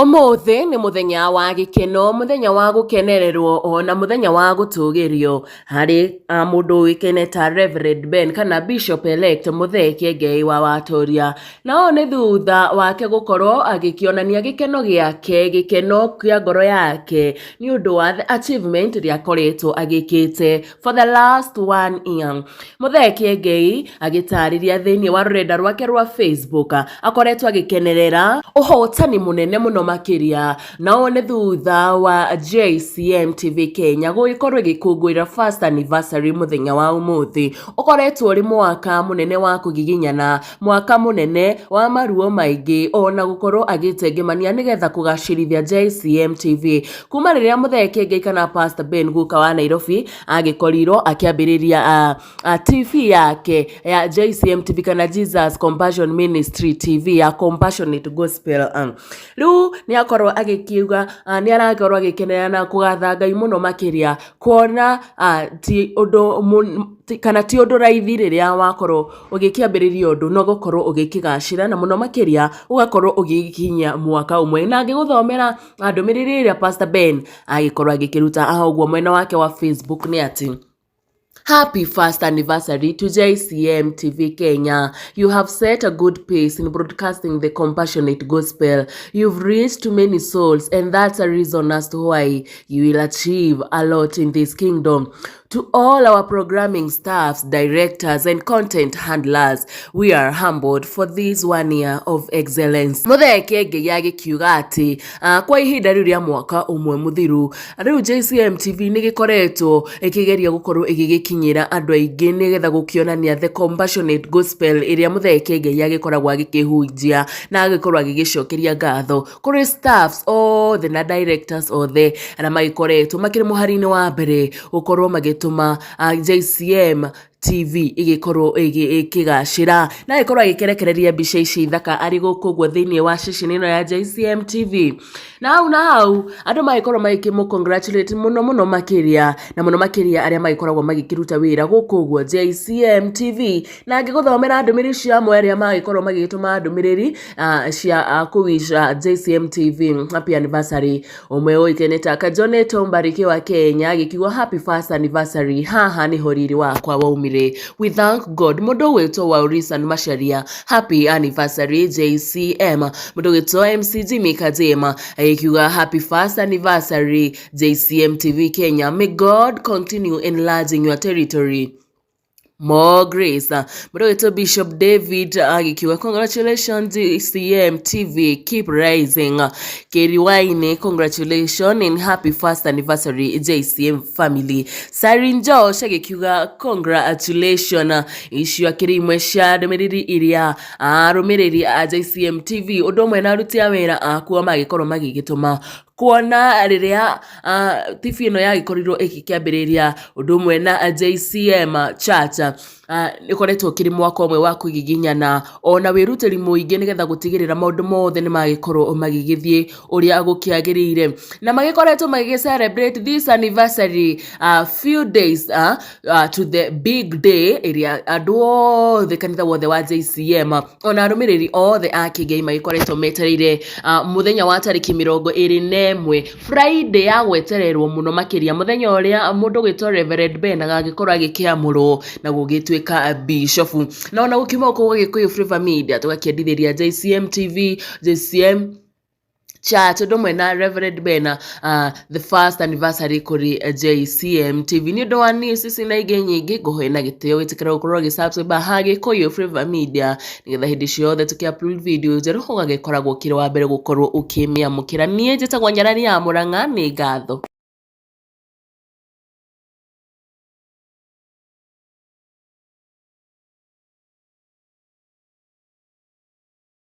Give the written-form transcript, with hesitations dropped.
Ũmũthĩ nĩ mũthenya wa gĩkeno, mũthenya wa gũkenererwo ona mũthenya wa gũtũgĩrio harĩ mũndũ ũĩkaine ta Reverend Ben kana Bishop Elect Mũthee Kĩengei wa Watoria. Na ũũ nĩ thutha wake gũkorwo agĩkĩonania gĩkeno gĩake, gĩkeno kĩa ngoro yake nĩ ũndũ wa the achievement ĩrĩa akoretwo agĩkĩte for the last one year. Mũthee Kĩengei agĩtarĩria thĩinĩ wa rũrenda rwake rwa Facebook akoretwo agĩkenerera ũhotani mũnene mũno makĩria, na ũũ nĩ thutha wa JCM TV Kenya gũgĩkorwo ĩgĩkũngũĩra first anniversary mũthenya wa ũmũthĩ. Ũkoretwo ũrĩ mwaka mũnene wa kũgiginyana, mwaka mũnene wa maruo maingĩ ona gũkorwo agĩtengemania nĩgetha kũgacĩrithia JCM TV. Kuma rĩrĩa Mũthee Kĩengei kana Pastor Ben Guka wa Nairobi agĩkorirwo akĩambĩrĩria TV yake ya JCM TV kana Jesus Compassion Ministry TV ya Compassionate Gospel. Rĩu nĩ akorwo agĩkiuga nĩ arakorwo agĩkenera na kũgatha Ngai mũno makĩria kuona ti ũndũ kana ti ũndũ raithi rĩrĩa wakorwo ũgĩkĩambĩrĩria ũndũ na ũgakorwo ũgĩkĩgacĩra na mũno makĩria ũgakorwo ũgĩkinyia mwaka ũmwe. Na ngĩgũthomera ndũmĩrĩri ĩrĩa Pastor Ben agĩkorwo agĩkĩruta haha ũguo mwena wake wa Facebook nĩ atĩ Happy first anniversary to JCM TV Kenya. You have set a good pace in broadcasting the compassionate gospel. You've reached to many souls, and that's a reason as to why you will achieve a lot in this kingdom. To all our programming staffs, directors, and content handlers, we are humbled for this one year of excellence. Mũthee Kĩengei agĩkiuga atĩ kwa ihinda rĩu rĩa mwaka ũmwe mũthiru, rĩu JCM TV nĩ gĩkoretwo ĩkĩgeria gũkorwo ĩgĩgĩkinyĩra andũ aingĩ nĩgetha gũkĩonania the compassionate gospel ĩrĩa Mũthee Kĩengei agĩkoragwo agĩkĩhunjia na agĩkorwo agĩgĩcokeria ngatho kũrĩ staffs othe na directors othe arĩa magĩkoretwo makĩrĩ mũhari-inĩ wa mbere gũkorwo magĩtũma JCM TV ĩgĩkorwo ĩkĩgacĩra na agĩkorwo agĩkĩrekereria mbica ici thaka arĩ gũkũ ũguo thĩinĩ wa ceceni ĩno ya JCM TV. Na hau na hau andũ magĩkorwo magĩkĩmũ congratulate mũno mũno makĩria, na mũno makĩria arĩa magĩkoragwo magĩkĩruta wĩra gũkũ ũguo JCM TV. Na ngĩgũthomera ndũmĩrĩri cia amwe arĩa magĩkorwo magĩgĩtũma ndũmĩrĩri cia kũwish JCM TV happy anniversary, ũmwe ũĩkaine ta Kajoneto Mbariki wa Kenya agĩkiuga happy first anniversary, haha nĩho riri wakwa waumire, we thank God. Mũndũ ũgwĩtwo Waurisan Macharia, happy anniversary JCM. Mũndũ ũgwĩtwo MC Jimmy Kajema agĩkiuga happy first anniversary JCM TV Kenya, may God continue enlarging your territory, more grace. Mũndũ ũgwĩtwo Bishop David agĩkiuga congratulations JCM TV, keep rising. Keriwaini, congratulations and happy first anniversary JCM family. Sarin Josh agĩkiuga congratulations. Icio akĩrĩ imwe cia ndũmĩrĩri iria arũmĩrĩri a JCM TV ũndũ ũmwe na aruti a wĩra akuo magĩkorwo magĩgĩtũma kuona rĩrĩa TV ĩno yagĩkorirwo ĩgĩkĩambĩrĩria ũndũ ũmwe na JCM Church, ĩkoretwo ũkĩrĩ mwaka ũmwe wa kũgiginyana ona wĩrutĩri mũingĩ nĩgetha gũtigĩrĩra maũndũ mothe nĩ magĩkorwo magĩgĩthiĩ ũrĩa gũkĩagĩrĩire, na magĩkoretwo magĩgĩ celebrate this anniversary few days to the big day ĩrĩa andũ othe kanitha wothe wa JCM ona arũmĩrĩri othe a Kĩngei magĩkoretwo metereire, mũthenya wa tarĩki 21, Friday ya gwetererwo mũno makĩria, mũthenya ũrĩa mũndũ ũgwĩtwo Reverend Ben agagĩkorwo agĩkĩamũrwo na gũgĩtuĩka bishofu. Na ona gũkiuma gũkũ gwa Gĩkũyũ Flavour Media tũgakĩendithĩria JCM TV, JCM Church ũndũ ũmwe na Reverend Ben the first anniversary kũrĩ JCM TV. Nĩ ũndũ wa news ici na ingĩ nyingĩ, ngũhoe na gĩtĩo wĩtĩkĩre gũkorwo ũgĩ-subscribe ha Gĩkũyũ Flavour Media nĩgetha hĩndĩ ciothe tũkĩ upload video njerũ ũgagĩkoragwo ũkĩrĩ wa mbere gũkorwo ũkĩmĩamũkĩra. Niĩ njĩtagwo Nyarari ya Mũrang'a, nĩ ngatho.